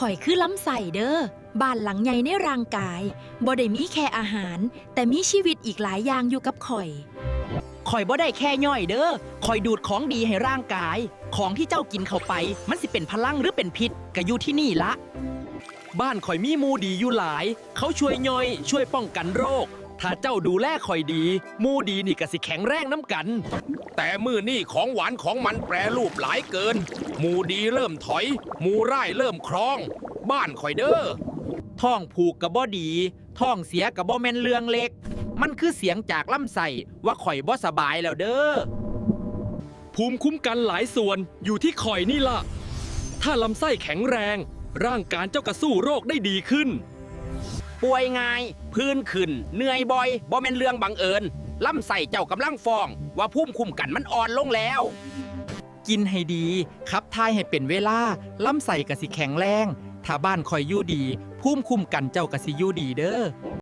ຂ້ອຍຄືລຳໄສ້ເດີ ບ້ານຫຼັງໃຫຍ່ໃນຮ່າງກາຍ. ບໍ່ໄດ້ມີແຄ່ອາຫານ, ແຕ່ມີຊີວິດອີກຫຼາຍຢ່າງຢູ່ກັບຂ້ອຍ. ຂ້ອຍບໍ່ໄດ້ແຄ່ຍ່ອຍເດີ, ຂ້ອຍດູດຂອງດີໃຫ້ຮ່າງກາຍ. ຂອງທີ່ເຈົ້າກິນເຂົ້າໄປ, ມັນຊິເປັນພະລັງ ຫຼື ເປັນພິດ, ກະຢູ່ທີ່ນີ້ລະ. ບ້ານຂ້ອຍມີໝູ່ດີຢູ່ຫຼາຍ, ເຂົາຊ່ວຍຍ່ອຍ, ຊ່ວຍປ້ອງກັນໂລກ. ຖ້າເຈົ້າດູແລຂ້ອຍດີ, ໝູ່ດີນີ້ກະຊິແຂງແຮງນຳກັນ. ແຕ່ມື້ນີ້ຂອງຫວານຂອງມັນແປຮູບຫຼາຍເກີນ, ໝູ່ດີເລີ່ມຖອຍ, ໝູ່ຮ້າຍເລີ່ມຄຣອງ. ບ້ານຂ້ອຍເດີ. ທ້ອງຜູກກະບໍ່ດີ, ທ້ອງເສຍກະບໍ່ແມ່ນເລື່ອງເລັກ. ມັນຄືສຽງຈາກລຳໄສ້ວ່າຂ້ອຍບໍ່ສະບາຍແລ້ວເດີ. ພູມຄຸ້ມກັນຫຼາຍສ່ວນຢູ່ທີ່ຂ້ອຍນີ້ລະ. ຖ້າລຳໄສ້ແຂງແຮງ, ຮ່າງກາຍເຈົ້າກະສູ້ໂລກໄດ້ດີຂຶ້ນ. ປ່ວຍງ່າຍ, ຜື່ນຂຶ້ນ, ເມື່ອຍບ່ອຍ, ບໍ່ແມ່ນເລື່ອງບັງເອີນ. ລຳໄສ້ເຈົ້າກຳລັງຟ້ອງວ່າພູມຄຸ້ມກັນມັນອ່ອນລົງແລ້ວ. ກິນໃຫ້ດີ, ຂັບຖ່າຍໃຫ້ເປັນເວລາ, ລຳໄສ້ກະຊິແຂງແຮງ. ຖ້າບ້ານຂ້ອຍຢູ່ດີ, ພູມຄຸ້ມກັນເຈົ້າກະຊິຢູ່ດີເດີ.